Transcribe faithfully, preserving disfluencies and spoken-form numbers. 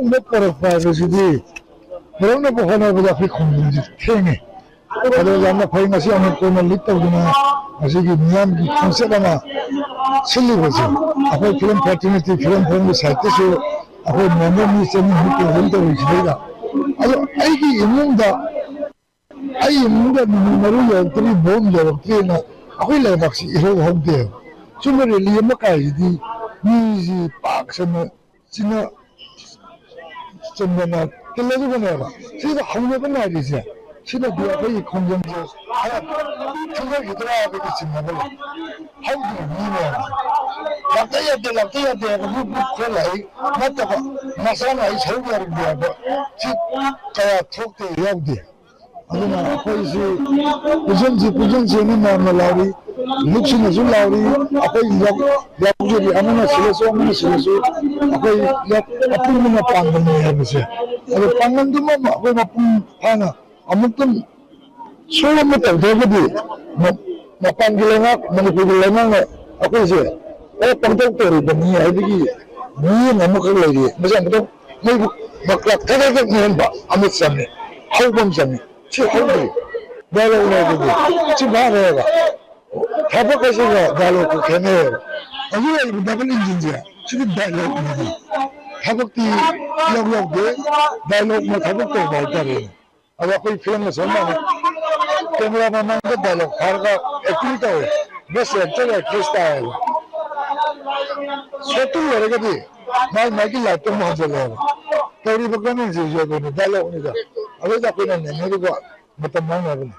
ꯄꯨꯔꯛꯄ ꯍꯥꯏꯕꯁꯤꯗꯤ ꯄꯨꯔꯛꯅꯕ ꯍꯣꯠꯅꯕꯗ ꯑꯩꯈꯣꯏ ꯈꯣꯡꯖꯪꯁꯤ ꯊꯦꯡꯉꯦ꯫ ꯑꯗꯣ ꯌꯥꯝꯅ ꯐꯩ, ꯉꯁꯤ ꯑꯃꯨꯛ ꯀꯣꯟꯅ ꯂꯤꯠ ꯇꯧꯗꯨꯅ ꯉꯁꯤꯒꯤ ꯃꯤꯌꯥꯝꯒꯤ ꯈꯣꯡꯆꯠ ꯑꯃ ꯁꯤꯜꯂꯤꯕꯁꯦ꯫ ꯑꯩꯈꯣꯏ ꯐꯤꯂꯝ ꯐ꯭ꯔꯦꯇꯔꯅꯤꯇꯤ, ꯐꯤꯂꯝ ꯐꯣꯔꯝꯒꯤ ꯁꯥꯏꯠꯇꯁꯨ ꯑꯩꯈꯣꯏ ꯃꯦꯝꯕꯔ ꯃꯤ ꯆꯅꯤ ꯃꯨꯛ ꯄ꯭ꯔꯖꯦꯟ ꯇꯧꯔꯤꯁꯤꯗꯩꯗ, ꯑꯗꯣ ꯑꯩꯒꯤ ꯏꯃꯨꯡꯗ, ꯑꯩ ꯏꯃꯨꯡꯗ ꯅꯨꯃꯤꯠ ꯃꯔꯤ ꯌꯧꯔꯛꯇ꯭ꯔꯤ, ꯕꯣꯝ ꯌꯧꯔꯛꯇ꯭ꯔꯤꯅ ꯑꯩꯈꯣꯏ ꯂꯩꯕꯥꯛꯁꯤ ꯏꯍꯧ ꯍꯧꯗꯦꯕ꯫ ꯆꯨꯝꯅ ꯔꯦꯂꯤ ꯑꯃ ꯀꯥꯏꯁꯤꯗꯤ ꯃꯤꯁꯤ ꯄꯥꯛ ꯁꯟꯅ ꯆꯤꯟꯅ ꯆꯟꯗꯅ ꯇꯤꯜꯂꯗꯕꯅꯦꯕ꯫ ꯁꯤꯗ ꯍꯧꯅꯕ ꯅꯥꯏꯔꯤꯁꯦ, ꯁꯤꯅꯗꯤ ꯑꯩꯈꯣꯏꯒꯤ ꯈꯣꯡꯖꯪꯁꯦ ꯈꯔ ꯊꯨꯒꯥꯏꯈꯤꯗ꯭ꯔꯥ ꯍꯥꯏꯕꯒꯤ ꯆꯤꯡꯅꯕ ꯂꯩ꯫ ꯍꯧꯗ꯭ꯔꯤ ꯃꯤꯅꯦꯕ꯫ ꯂꯥꯛꯇ ꯌꯥꯗꯦ, ꯂꯥꯛꯇ ꯌꯥꯗꯦ ꯍꯥꯏꯕ ꯃꯤ ꯈꯔ ꯂꯥꯛꯏ, ꯅꯠꯇꯕ ꯃꯁꯥꯅ ꯑꯩ ꯁꯔꯨꯛ ꯌꯥꯔꯨꯗꯦ ꯍꯥꯏꯕ ꯁꯤ ꯀꯌꯥ ꯊꯣꯛꯇꯦ, ꯌꯥꯎꯗꯦ꯫ ꯑꯗꯨꯅ ꯑꯩꯈꯣꯏꯁꯤ ꯄꯨꯟꯁꯤꯟꯁꯤ, ꯄꯨꯟꯁꯤꯟꯁꯦꯅ ꯃꯌꯥꯝꯅ ꯂꯥꯎꯔꯤ, ꯂꯨꯞꯁꯤꯟꯅꯁꯨ ꯂꯥꯎꯔꯤ꯫ ꯑꯩꯈꯣꯏ ꯌꯥꯎ-, ꯌꯥꯎꯖꯔꯤ, ꯑꯃꯅ ꯁꯤꯜꯂꯁꯨ, ꯑꯃꯅ ꯁꯤꯜꯂꯁꯨ, ꯑꯩꯈꯣꯏ ꯌꯥꯎ-, ꯑꯄꯨꯟꯕꯅ ꯄꯥꯡꯒꯜꯅꯤ ꯍꯥꯏꯕꯁꯦ꯫ ꯑꯗꯣ ꯄꯥꯡꯒꯜꯗꯨꯃ ꯑꯩꯈꯣꯏ ꯃꯄꯨꯡ ꯐꯥꯅ ꯑꯃꯨꯛꯇꯪ ꯁꯣꯏ ꯑꯃ ꯇꯧꯗ꯭ꯔꯒꯗꯤ ꯃ-, ꯃꯄꯥꯟꯒꯤ ꯂꯩꯉꯥꯛ, ꯃꯅꯤꯄꯨꯔꯒꯤ ꯂꯩꯉꯥꯛꯅ ꯑꯩꯈꯣꯏꯁꯦ ꯑꯦ ꯄꯪꯇꯧ ꯇꯧꯔꯤꯕꯅꯤ ꯍꯥꯏꯕꯒꯤ ꯃꯤꯠꯌꯦꯡ ꯑꯃꯈꯛ ꯂꯩꯔꯤ꯫ ꯃꯁꯤ ꯑꯃꯨꯛꯇꯪ ꯃꯣꯏꯕꯨ ꯃꯀ꯭ꯂꯥꯛ ꯊꯛ ꯊꯛ ꯊꯛ ꯅꯤꯛꯍꯟꯕ ꯑꯃ ꯆꯪꯉꯤ, ꯍꯧꯕ ꯑꯃ ꯆꯪꯉꯤ꯫ ꯁꯤ ꯍꯧꯗ꯭ꯔꯤ꯫ ꯗꯥꯏꯂꯣꯒ ꯂꯩꯕꯗꯤ ꯁꯤ ꯐꯥꯔꯦꯕ꯫ ꯊꯕꯛ ꯍꯥꯏꯁꯤꯒ ꯗꯥꯏꯂꯣꯒꯀ ꯈꯦꯠꯅꯩꯌꯦꯕ꯫ ꯍꯧꯖꯤꯛ ꯂꯩꯔꯤꯕ ꯗꯕꯜ ꯏꯟꯖꯤꯟꯁꯦ ꯁꯤꯗꯤ ꯗꯥꯏꯂꯣꯒꯅꯤꯗ꯫ ꯊꯕꯛꯇꯤ ꯏꯌꯥꯎ ꯌꯥꯎꯗꯦ, ꯗꯥꯏꯂꯣꯒꯅ ꯊꯕꯛ ꯇꯧꯕ ꯍꯥꯏꯇꯥꯔꯦꯅꯦ꯫ ꯑꯗꯣ ꯑꯩꯈꯣꯏ ꯐꯤꯂꯝꯒ ꯆꯞ ꯃꯥꯟꯅꯩ꯫ ꯀꯦꯃꯦꯔꯥ ꯃꯃꯥꯡꯗ ꯗꯥꯏꯂꯣꯒ ꯐꯥꯔꯒ ꯑꯦꯛꯇꯤꯡ ꯇꯧꯋꯦ꯫ ꯕꯦꯁ ꯑꯦꯛꯇꯔ ꯑꯦꯛꯇ꯭ꯔꯦꯁ ꯇꯥꯏꯌꯦꯕ꯫ ꯁꯣꯠꯇꯨ ꯂꯣꯏꯔꯒꯗꯤ ꯃꯥꯏ ꯃꯥꯏꯒꯤ ꯂꯥꯏꯐꯇ ꯑꯃꯨꯛ ꯍꯟꯖꯜꯂꯛꯑꯦꯕ꯫ ꯇꯧꯔꯤꯕ ꯒꯃꯦꯟꯁꯤꯁꯨ ꯑꯗꯨꯅꯤ, ꯗꯥꯏꯂꯣꯒꯅꯤꯗ꯫ ꯑꯗꯩꯗ ꯑꯩꯈꯣꯏꯅ ꯅꯩꯅꯔꯤꯕ ꯃꯇꯝ ꯃꯥꯡꯅꯕꯅꯤ꯫